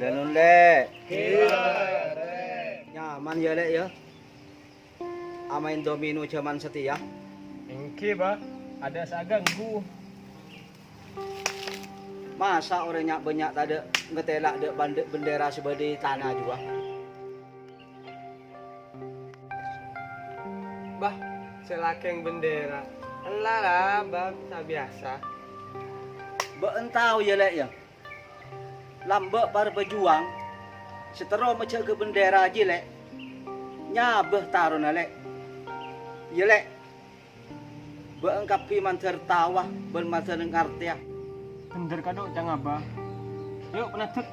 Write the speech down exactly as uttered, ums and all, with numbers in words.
Danun, Lè'. Nyaman, yâ, Lè', yâ? Amaèn domino jhâman satèya? Èngghi, Bah. Adâ' sè aganggu. Masa' orèng nya'-bânnya' tadâ' ngatèla' dâ' bân-, bendera sè bâdâ è tana jhuwa? Bah, sè lakèng bendera. Ella la, Bah, sabiyasa. Bâ'en tao, yâ, Lè', yâ? Lambâ' para pajhuwâng sè terro majâgâ bendera jiyâ, Lè', nyabâ tarona, Lè'. Iyâ, Lè'. Bâ'en kabbhi mandhâr taowa bân mandhâr ngartèya. Bhendher kadhu, Cang Abah. Yu', panadhek.